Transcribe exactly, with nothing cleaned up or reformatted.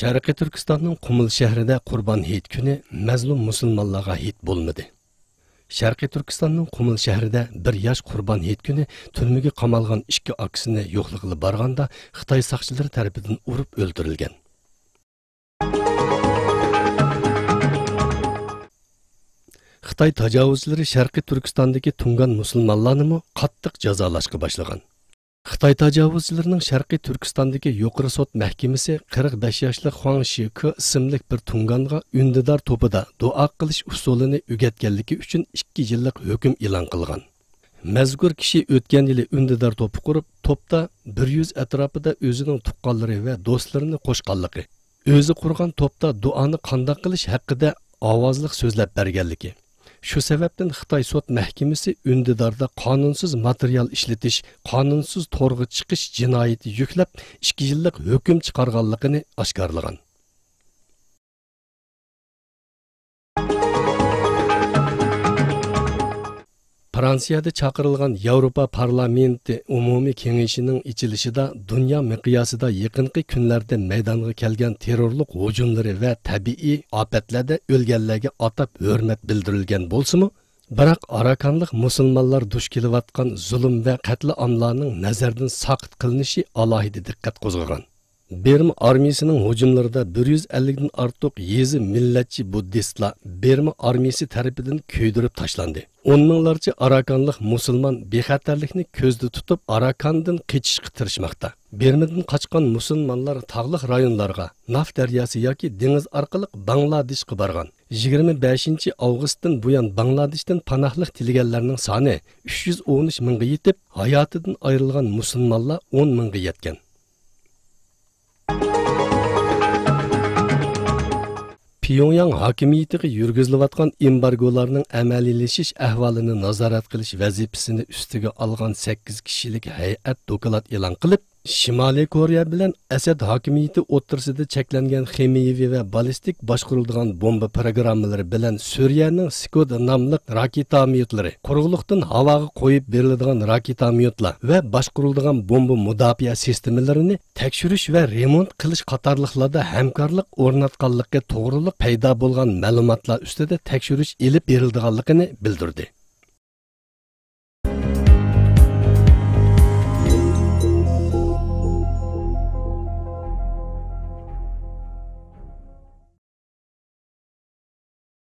شەرقىي تۈركىستاننىڭ قۇمۇل شەھىرىدە قۇربان ھېيت كۈنى مەزلۇم مۇسۇلمانلارغا ھېيت بولمىدى. شەرقىي تۈركىستاننىڭ قۇمۇل شەھىرىدە بىر ياش قۇربان ھېيت كۈنى تۈرمىگە قامالغان ئىككى ئاكىسىنى يوقلىغىلى بارغاندا خىتاي ساقچىلىرى تەرىپىدىن ئۇرۇپ ئۆلتۈرۈلگەن. خىتاي تاجاۋۇزچىلىرى شەرقىي تۈركىستاندىكى تۇڭگان مۇسۇلمانلارنىمۇ قاتتىق جازالاشقا باشلىغان. خىتاي تاجاۋۇزچىلىرىنىڭ شەرقىي تۈركىستاندىكى يۇقىرى سوت مەھكىمىسى قىرىق بەش ياشلىق خۇاڭ شىكې ئىسىملىك بىر تۇڭگانغا ئۈندىدار توپىدا دۇئا قىلىش ئۇسۇلىنى ئۆگەتكەنلىكى ئۈچۈن ئىككى يىللىق ھۆكۈم ئېلان قىلغان. مەزكۇر كىشى ئۆتكەن يىلى ئۈندىدار توپى قۇرۇپ، توپتا بىر يۈز ئەتراپىدا ئۆزىنىڭ تۇغقانلىرى ۋە دوستلىرىنى قوشقانلىقى، ئۆزى قۇرغان توپتا دۇئانى قانداق قىلىش ھەققىدە ئاۋازلىق سۆزلەپ بەرگەنلىكى، شۇ سەۋەبتىن خىتاي سوت مەھكىمىسى ئۈندىداردا قانۇنسىز ماتېرىيال ئىشلىتىش، قانۇنسىز تورغا چىقىش جىنايىتى يۈكلەپ، ئىككى يىللىق ھۆكۈم چىقارغانلىقىنى ئاشكارىلىغان. فرانسىيەدە چاقىرىلغان ياۋروپا پارلامېنتى ئومۇمىي كېڭىشىنىڭ ئېچىلىشىدا دۇنيا مىقياسىدا يېقىنقى كۈنلەردە مەيدانغا كەلگەن تېررورلۇق ھۇجۇملىرى ۋە تەبىئىي ئاپەتلەردە ئۆلگەنلەرگە ئاتاپ ھۆرمەت بىلدۈرۈلگەن بولسىمۇ، بىراق ئاراكانلىق مۇسۇلمانلار دۇچ كېلىۋاتقان زۇلۇم ۋە قەتلىئاملارنىڭ نەزەردىن ساقىت قىلىنىشى ئالاھىدە دىققەت قوزغىغان. بىرما ئارمىيىسىنىڭ ھۇجۇملىرىدا بىر يۈز ئەللىكتىن ئارتۇق يېزا مىللەتچى بۇددىستلار بىرما ئارمىيىسى تەرىپىدىن كۆيدۈرۈپ تاشلاندى. ئون مىڭلارچە ئاراكانلىق مۇسۇلمان بىخەتەرلىكنى كۆزدە تۇتۇپ، ئاراكاندىن قېچىشقا تىرىشماقتا. بىرمىدىن قاچقان مۇسۇلمانلار تاغلىق رايونلارغا، ناف دەرياسى ياكى دېڭىز ئارقىلىق باڭلادېشقا بارغان. يىگىرمە بەشىنچى ئاۋغۇستتىن بۇيان باڭلادېشتىن پاناھلىق تىلىگەنلەرنىڭ سانى ئۈچ يۈز ئون ئۈچ مىڭغا يېتىپ، ھاياتىدىن ئايرىلغان مۇسۇلمانلار ئون مىڭغا يەتكەن. پيۇڭياڭ ھاكىمىيىتىگە يۈرگۈزۈلۈۋاتقان ئېمبارگولارنىڭ ئەمەلىيلىشىش ئەھۋالىنى نازارەت قىلىش ۋەزىپىسىنى ئۈستىگە ئالغان سەككىز كىشىلىك ھەيئەت دوكلات ئېلان قىلىپ، شىمالىي كورېيە بىلەن ئەسەد ھاكىمىيىتى ئوتتۇرىسىدا چەكلەنگەن خىمىيىۋى ۋە بالىستىك باشقۇرۇلىدىغان بومبا پىروگراممىلىرى بىلەن سۈرىيەنىڭ سكود ناملىق راكېتاميوتلىرى، قۇرۇقلۇقتىن ھاۋاغا قويۇپ بېرىلىدىغان راكېتاميوتلار ۋە باشقۇرۇلىدىغان بومبا مۇداپىئە سىستېمىلىرىنى تەكشۈرۈش ۋە رېمونت قىلىش قاتارلىقلاردا ھەمكارلىق ئورناتقانلىقى توغرۇلۇق پەيدا بولغان مەلۇماتلار ئۈستىدە تەكشۈرۈش ئېلىپ بېرىلىدىغانلىقىنى بىلدۈردى.